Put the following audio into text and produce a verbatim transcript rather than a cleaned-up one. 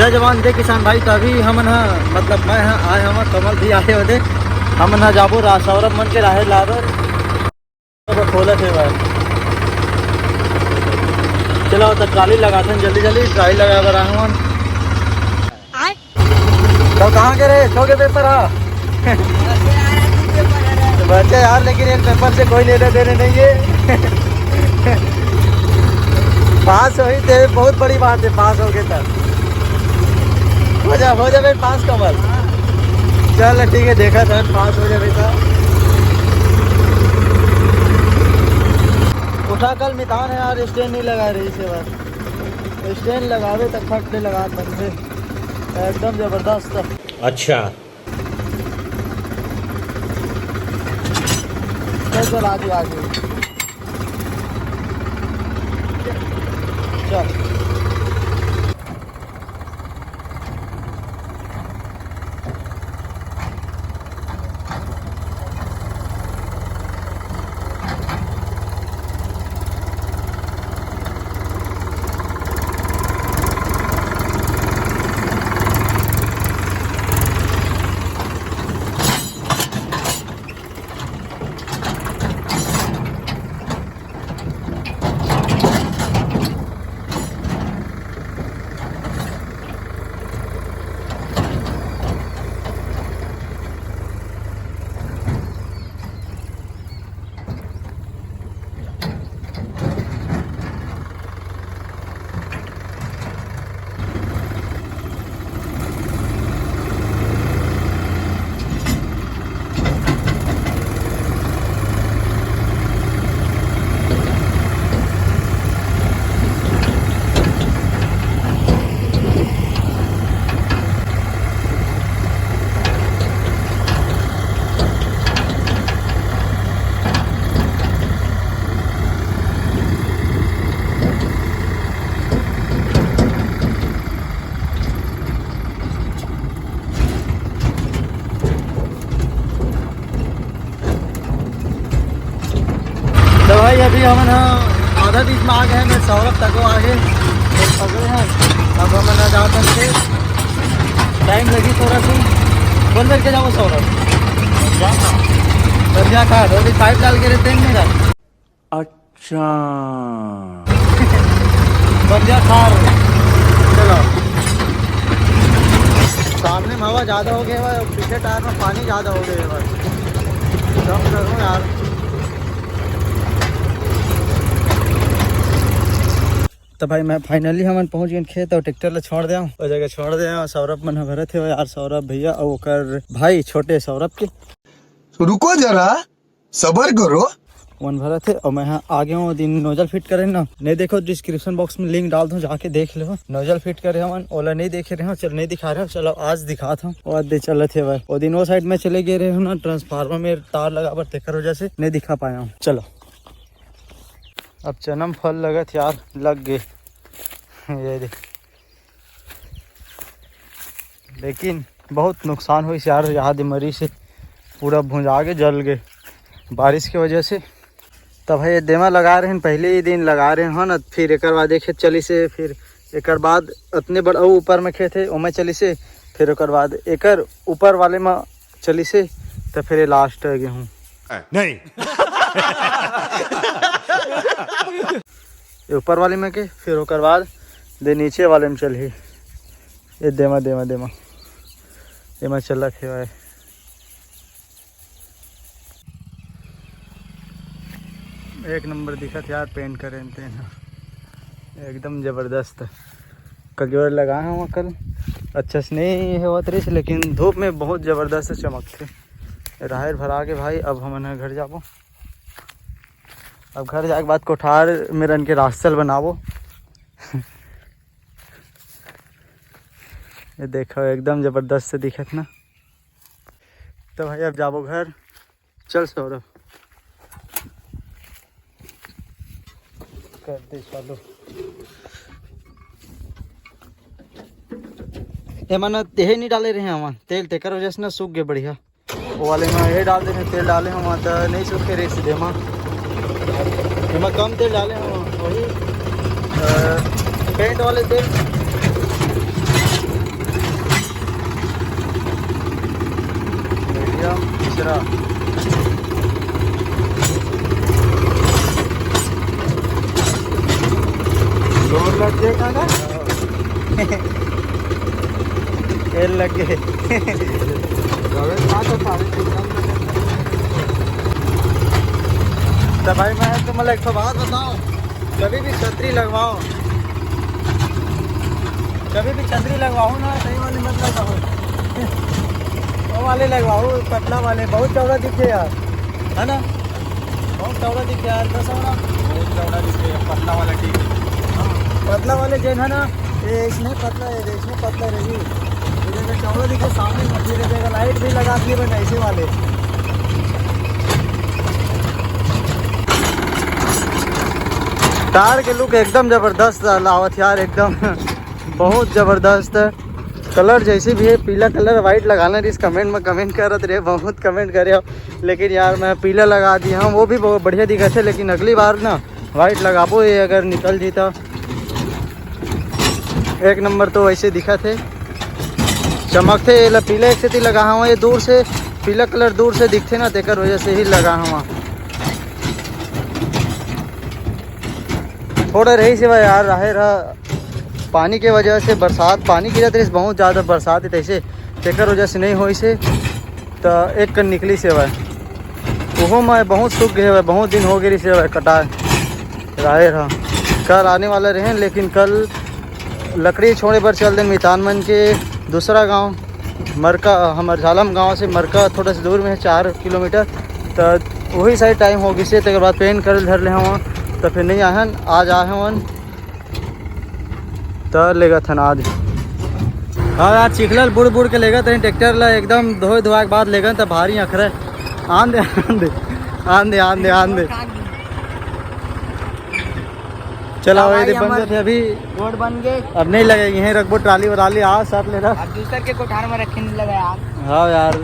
जय जवान, जय किसान भाई। तो अभी हमन ह, मतलब मैं ह आए हवं, कमल भी आए होदे, हमन ह जाबो रा-, सौरभ मन के राहेर लाबर। अब खोलत हे भाई। चलो, तो ट्राली लगाथन जल्दी जल्दी, ट्राली लगा बर आए हवन। तो कहाँ के रे? छो के पेपर हा? तो बच्चे यार, लेकिन एक पेपर से कोई लेना देना नहीं है। पास होही ते बहुत बड़ी बात है, पास हो गए तब। हो जा, हो जा भाई पास, कमल। चल ठीक है, देखा था, पास हो जा बेटा। उठा कल मितान है यार, स्टैंड नहीं लगा रही इसे बार। स्टैंड लगावे तक फट ले लगा बंदे, एकदम जबरदस्त। अच्छा। चल, चल, आजू, आजू। चल। तो भाई, अभी हमन ह आधा बीच में आ गए हैं, मैं सौरभ तको आ गए, पकड़े हैं। अब हमन ह जात हन, टाइम लगी थोड़ा सा। बोल करके जाओ सौरभ। बंजा खार, अभी पाइप डाल के रहते हैं मेरा। अच्छा। बंजा खार। चलो। सामने में हवा ज्यादा हो गया है, पीछे टायर में पानी ज्यादा हो गया है भाई। कम करो यार। तो भाई, मैं finally हमन पहुंच गए खेत और ट्रैक्टर ला छोड़ दे, वो जगह छोड़ दे। और सौरभ मन ह भरत हे यार, सौरभ भैया और ओकर भाई छोटे सौरभ के। तो रुको जरा, सबर करो। मन भरत हे और मैं ह आ गया हूँ। ओ दिन नोजल फिट करे ना, नहीं देखो, डिस्क्रिप्शन बॉक्स में लिंक डाल दूँ, जाके देख लो। नोजल फिट करे हमन, ओला नहीं देखे रहे हो, चल नहीं दिखा रहे हो, चलो आज दिखात हूँ। और दे चलत हे भाई, ओ दिन वो साइड में चले गए रहे हो ना, ट्रांसफार्मर में तार लगा बर, तेकर वजह से नहीं दिखा पाया हूँ। चलो, अब चनम फल लगत यार, लग गए। ये देख, लेकिन बहुत नुकसान होइस यार, यहाँ दे मरी से पूरा भुंजा के जल गए बारिश के वजह से। तब हे देमा लगा रहे हैं, पहले ही दिन लगा रहे हैं ना, फिर एकर बाद एक खेत चली से, फिर एकर बाद अतने बड़ अउ ऊपर में खेत है, ओमे चली से, फिर ओकर बाद एकर ऊपर वाले में चली से, तो फिर ये लास्ट है गेहूँ। नहीं। ये ऊपर वाले में के, फिर ओकर बाद दे नीचे वाले में चलही। ये देमा, देमा, देमा, देमा चलत हे भाई। एक नंबर दिखत यार, पेंट करेन तेन ह एकदम जबरदस्त। कल जोर लगाए हव कल, अच्छा से नहीं होवत रहिस, लेकिन धूप में बहुत जबरदस्त चमकथे। राहेर भरा के भाई, अब हमन ह घर जाबो। अब घर जाके बाद कोठार में रन के रास्ता ल बनाबो। ये देखो, एकदम जबरदस्त से दिखत ना। तो भाई, अब जाबो घर। चल सौरभ, कर दे चालू। एमन तेहे नहीं डाले रहे हमन तेल, तेकर वजह से ना सूख गए बढ़िया। वो वाले में ये डाल देने, तेल डाले हम तो नहीं सूखे रहे सीधे में। एमा कम तेल डाले हम, वही अ, पेंट वाले तेल। जोर लग गया का? तेल लग गए। तो भाई, मैं तुम्हें एक ठो बात बताऊं, कभी भी छतरी लगवाओ, कभी भी छतरी लगवाओ ना, सही वाली मत लगवाओ। वो वाले लगवाओ, पतला वाले, बहुत चौड़ा दिखे यार, है ना? बहुत चौड़ा दिखे यार, कैसा वाला? बहुत चौड़ा दिखे, पतला वाला ठीक है। हाँ, पतला वाले जो है ना, ये इसमें पतला है, इसमें पतला रही। ये देखो, चौड़ा दिखे, सामने में फिर देखो, लाइट भी लगा दिए बने ऐसे वाले। कार के लुक एकदम जबरदस्त लावत यार, एकदम बहुत जबरदस्त। कलर जैसे भी है, पीला कलर, व्हाइट लगाना रहिस, कमेंट में कमेंट करत रहे, बहुत कमेंट करे हो, लेकिन यार मैं पीला लगा दिया हूँ, वो भी बहुत बढ़िया दिखत है। लेकिन अगली बार ना व्हाइट लगाबो, ये अगर निकल जीता। एक नंबर तो वैसे दिखत है, चमकथे। एला पीला एक सेती लगा हवा, ये दूर से पीला कलर दूर से दिखथे ना, तेकर वजह से ही लगा हवा। थोड़ा रहिस हे यार, राहेर ह पानी के वजह से, बरसात, पानी गिरत रहिस बहुत ज़्यादा बरसात, तैसे तेकर वजह से नहीं होइस हे, त एक कन निकलिस हे। ओहो में बहुत सूख गए हवय, बहुत दिन हो गए रहिस हे कटाए राहेर ह। कल आने वाला रहे, लेकिन कल लकड़ी छोड़े बर चल देन मितान मन के दूसरा गांव मरका, हमर झालम गांव से मरका थोड़ा सा दूर में है, चार किलोमीटर। त वही साइड टाइम हो गइस हे, तेकर बाद पेंट करे धर ले हवा, त फिर नहीं आहन, आज आए हवन। त लेगत हन आज। हाँ यार, चिखलल बुड़ बुड़ के लेगत हन ट्रैक्टर ला, एकदम धोए धोए के बाद लेगन त भारी अखरे। आन दे, आन दे, आन दे, आन दे, आन दे। चला, हाँ वही भाई, दे बन हमर जाते अभी। रोड बन गए। अब नहीं लगेगी, यहीं रखबो ट्राली वराली, आओ साथ ले रहा। अब दूसर के कोठार में रखे नहीं लगा यार। हाँ यार,